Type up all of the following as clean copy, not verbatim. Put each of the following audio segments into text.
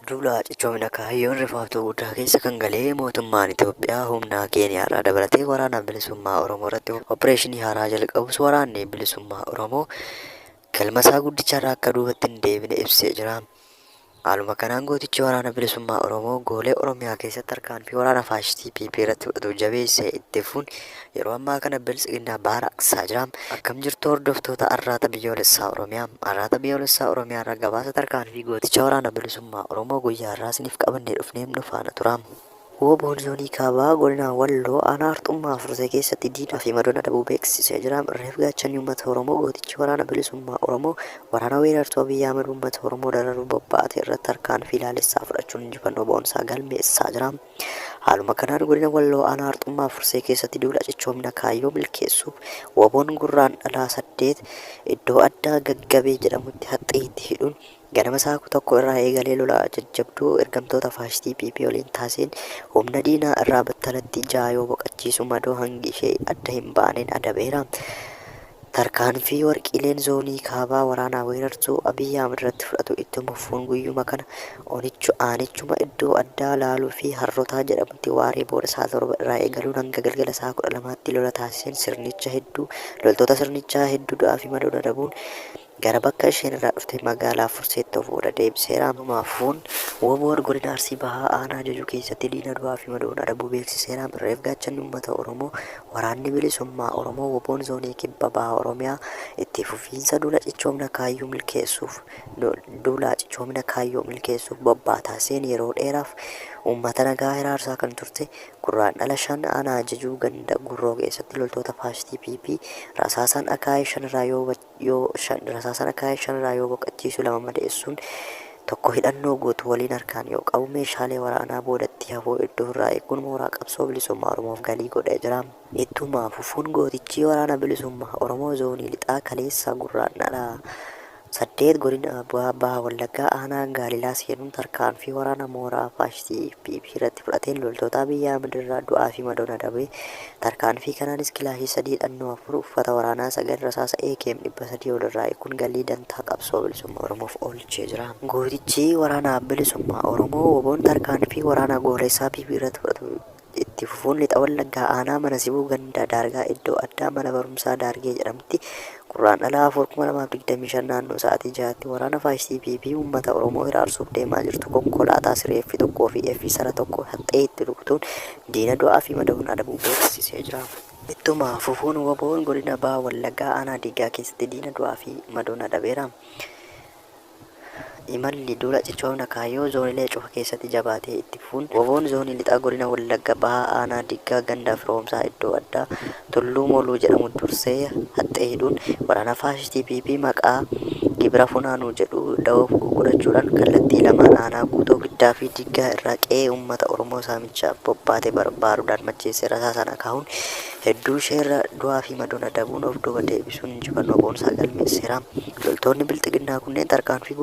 Duula cichoomina kaayyoon rifaaftuu guddaa keessa kan galee mootummaan Itoophiyaa humna Keeniyaarraa dabalatee waraana bilisummaa Oromoo irratti opereeshinii haaraa jalqabus waraanni bilisummaa Oromoo galmasaa guddicharraa akka duubatti hin deebine ibsee jira. Haaluma kanaan gootichi waraana bilisummaa Oromoo goolee Oromiyaa keessatti tarkaanfii waraana faashistii PP irratti fudhatu jabeessee itti fufuun yeroo ammaa kana biltsiginnaa baaraqsaa jira. Akkam jirtu hordoftoota Arraata Biyyoolessaa Oromiyaa. Arraata Biyyoolessaa Oromiyaa irraa gabaasa tarkaanfii gooticha waraana bilisummaa Oromoo guyyaa har'aa isiniif qabannee dhufneem nu faana tura. WBOn Zoonii Kaabaa Godina Walloo Aanaa Arxummaa Fursee keessatti diinaa fi madoon adabuu beeksisee jira. Reef gaachanni uummata Oromoo gootichi waraana bilisummaa Oromoo waraana weerartuu Abiy Ahmed uummata Oromoo dararuu bobba'ate irratti tarkaanfii laalessaa fudhachuun injifannoo boonsaa galmeessaa jira. Haaluma kanaan godina Walloo Aanaa Arxummaa Fursee keessatti duula cichoomina kaayyoo milkeessuuf WBOn Gurraandhalaa 8 iddoo addaa Gaggabee jedhamutti haxxee itti hidhuun Ganama sa'a 11:00 irraa eegalee lola jajjabduu ergamtoota faashistii PP waliin taasiseen humna diinaa irraa battalatti 6 yoo boqachiisu madoo hangi ishee adda hin baaneen adabeera. Tarkaanfii warqiileen zoonii kaabaa waraanaa weerartuu Abiy Ahmed irratti fudhatu ittuma fufuun guyyuma kana onichu aanichuma iddoo addaa Laaluu fi Harrotaa jedhamutti waaree booda sa'a 7:00 irraa eegaluun hanga galgala sa'a 12:00tti lola taasiseen sirnicha hedduu loltoota sirnichaa hedduu du'aa fi madoon adabuun gara bakka isheen irraa dhufte magaalaa Furseetti of booda deebiseera. Maafuun WBOn Godina Arsii Bahaa Aanaa Jajuu keessatti diina du'aa fi madoon adabuu beeksiseera. Reef gaachanni uummata Oromoo Waraanni Bilisummaa Oromoo WBOn Zoonii Kibba Baha Oromiyaa itti fufiinsa duula cichoomina kaayyoo milkeessuuf duula cichoomina kaayyoo milkeessuuf bobbaa taasiseen yeroo dheeraaf uummata nagaa hiraarsaa kan turte Gurraandhala 5 Aanaa Jajuu ganda Gurroo keessatti loltoota faashistii PP rasaasaan akaayii 5 irraa yoo yoo 5 rasaasaan akaayii 5 irraa yoo boqachiisu 2 madeessuun tokko hidhannoo guutuu waliin harkaan yoo qabu meeshaalee waraanaa boodatti hafoo hedduu irraa eeguun mooraa qabsoo bilisummaa Oromoof galii godhee jira. Ittuma fufuun gootichi waraana bilisummaa Oromoo zoonii lixaa kaleessa Gurraandhala 8 godina Baha Wallaggaa aanaa Gaalilaa seenuun tarkaanfii waraana mooraa faashistii PP irratti fudhateen loltoota Abiy Ahmed irraa du'aa fi madoon adabee tarkaanfii kanaanis kilaashii 3, hidhannoo 4, uffata waraanaa 9, rasaasa AKM 300 ol irraa hiikuun galii dantaa qabsoo bilisummaa Oromoof oolchee jira. Gootichi waraana bilisummaa Oromoo WBOn tarkaanfii waraana goolessaa PP irratti fudhatu itti fufuun Lixa Wallaggaa aanaa Mana Sibuu ganda Daargaa iddoo addaa mana barumsaa Daargee jedhamutti Gurraandhala 4, 2025 naannoo sa'aatii 6tti waraana faashistii PP uummata Oromoo hiraarsuuf deemaa jirtu konkolaataa siree F 1 fi F sara 1 haxxee itti rukutuun diina du'aa fi madahuun adabuu beeksisee jira. Ittuma fufuun WBOn godina Baha Wallaggaa aanaa Diiggaa keessatti diina du'aa fi madoon adabeera. Imalli duula cichoomina kaayyoo zoonilee cufa keessatti jabaatee itti fufuun WBOn Zoonii Lixaa Godina Wallagga Bahaa Aanaa Diggaa Ganda Firoomsaa iddoo addaa Tulluu Moluu jedhamu dursee haxxee hidhuun waraana faashistii PP maqaa gibira funaanuu jedhu dawoo godhachuudhaan kallattii lamaan aanaa Guutoo Giddaa fi Diggaa irraa qe'ee uummata Oromoo saamichaaf bobbaate baarudaan macheessee rasaasaan akaahuun hedduu isheerra du'aa fi madoon adabuun of duuba deebisuun injifannoo boonsaa galmeesseera. Loltoonni Bilxiginnaa kunneen tarkaanfii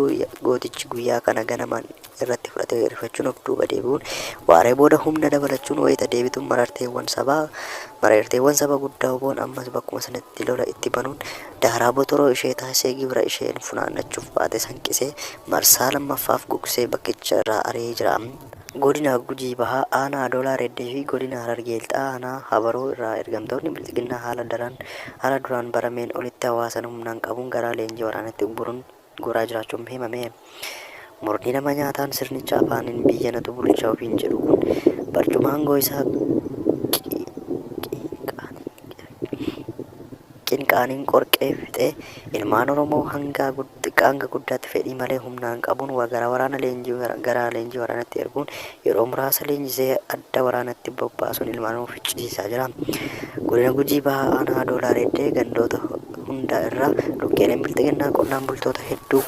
gootichi guyyaa kana ganamaan irratti fudhate rifachuun of duuba deebi'uun waaree booda humna dabalachuun wayita deebitu mararteewwan sabaa mararteewwan saba guddaa WBOn ammas bakkuma sanatti lola itti banuun daaraa botoroo ishee taasisee gibira isheen funaannachuuf baate sanqisee marsaa lammaffaaf gugsee bakkicha irraa ari'ee jira. Godina Gujii Bahaa aanaa Adoolaa Reeddee fi godina Harargee Lixaa aanaa Habaroo irraa ergamtoonni Bilxiginnaa haala daran haala duraan barameen olitti hawaasan humnaan qabuun gara leenjii waraanaatti ugguruun guuraa jiraachuun himame. Murni nama nyaataan sirnicha afaaniin biyya natu bulcha ofiin jedhu kun barcuma aangoo isaa Qinqaaniin qorqee fixee ilmaan Oromoo hanga xiqqaa hanga guddaatti fedhii malee humnaan qabuun gara waraana leenjii gara leenjii waraanatti erguun yeroo muraasa leenjisee adda waraanatti bobbaasuun ilmaan Oromoo ficcisiisaa jira. Godina Gujii Bahaa Aanaa Adoolaa Reeddee gandoota hunda irraa lukkeeleen Bilxiginnaa qonnaan bultoota hedduu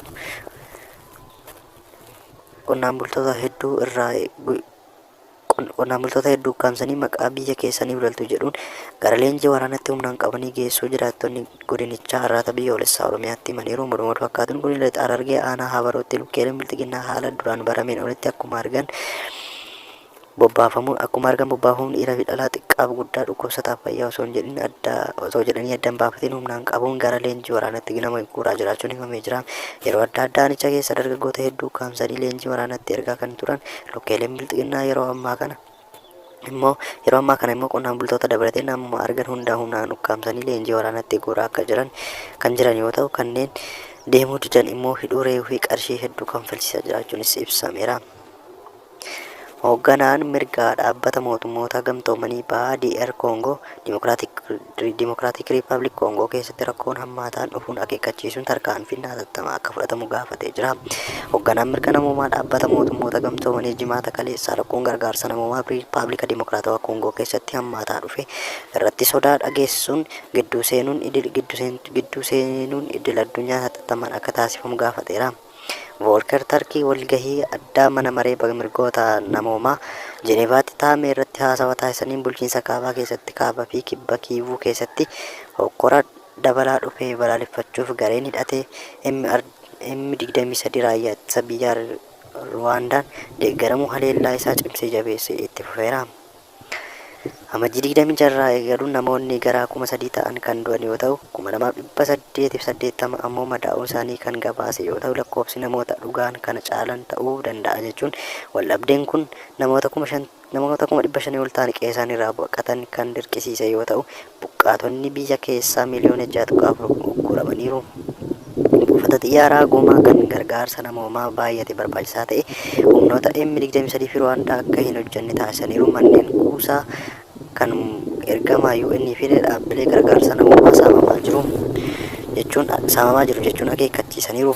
qonnaan bultoota hedduu irraa Qonnaan bultoota hedduu ukkaamsanii maqaa biyya keessaniif loltu jedhuun gara leenjii waraanatti humnaan qabanii geessuu jiraattonni godinichaa Arraata Biyyoolessaa Oromiyaatti himaniiru. Oduma wal fakkaatuun godina Lixa Harargee aanaa Habarootti lukkeeleen Bilxiginnaa haala duraan barameen olitti akkuma argan Bobbaafamuun akkuma argan bobbaafamuun dhiiraa fi dhalaa, xiqqaaf guddaa, dhukkubsataaf fayyaa osoo hin jedhin adda osoo jedhanii adda hin baafatiin humnaan qabuun gara leenjii waraanatti nama guuraa jiraachuun himamee jira. Yeroo adda addaa aanicha keessa dargaggoota hedduu ukkaamsanii leenjii waraanatti ergaa kan turan lukkeeleen bilxiginnaa yeroo ammaa kana immoo qonnaan bultoota dabalatee namuma argan hundaa humnaan ukkaamsanii leenjii waraanatti guuraa akka jiran kan jiran yoo ta'u, kanneen deemuu didan immoo hidhuu, reebuu fi qarshii hedduu kanfalchiisaa jiraachuunis ibsameera. Hoogganaan mirgaa dhaabbata mootummoota gamtoomanii baha DR Koongoo, Dimokiraatik Riippaabilik Koongoo keessatti rakkoon hammaataan dhufuun akeekkachiisuun tarkaanfiin hatattamaa akka fudhatamu gaafatee jira. Hoogganaan mirga namoomaa dhaabbata mootummoota gamtoomanii Jimaata kaleessaa rakkoon gargaarsa namoomaa Riippaabilika Dimokiraatawaa Koongoo keessatti hammaataa dhufe irratti sodaa dhageessisuun gidduu seenuun idil addunyaa hatattamaan akka taasifamu gaafateera. Voolker Tarkii walgahii addaa mana maree mirgoota namoomaa Jenevaatti taa'ame irratti haasawa taasisaniin bulchiinsa kaabaa keessatti kaabaa fi kibba Kiivuu keessatti hokkora dabalaa dhufe balaaleffachuuf gareen hidhate M23 raayyaa ittisa biyyaa Ruwaandaan deeggaramuu haleellaa isaa cimsee jabeessee itti fufeera. Amajjii 26 irraa eegaluun namoonni gara 3,000 ta'an kan du'an yoo ta'u, 2,880 ammoo madaa'uu isaanii kan gabaase yoo ta'u, lakkoofsi namoota dhugaan kana caalan ta'uu danda'a jechuun waldhabdeen kun namoota 500,000 ol ta'an qe'ee isaanii irraa baqatan kan dirqisiise yoo ta'u, buqqaatonni biyya keessaa miliyoona 6.4 ugguramaniiru. Buufata xiyyaaraa Gomaa kan gargaarsa namoomaa baay'ate barbaachisaa ta'e humnoota M23 fi Ruwaandaa akka hin hojjenne taasisaniiru. Manneen kuusaa kan ergamaa UN fi dhaabbilee gargaarsa namoomaa saamamaa jiru jechuun akeekkachiisaniiru.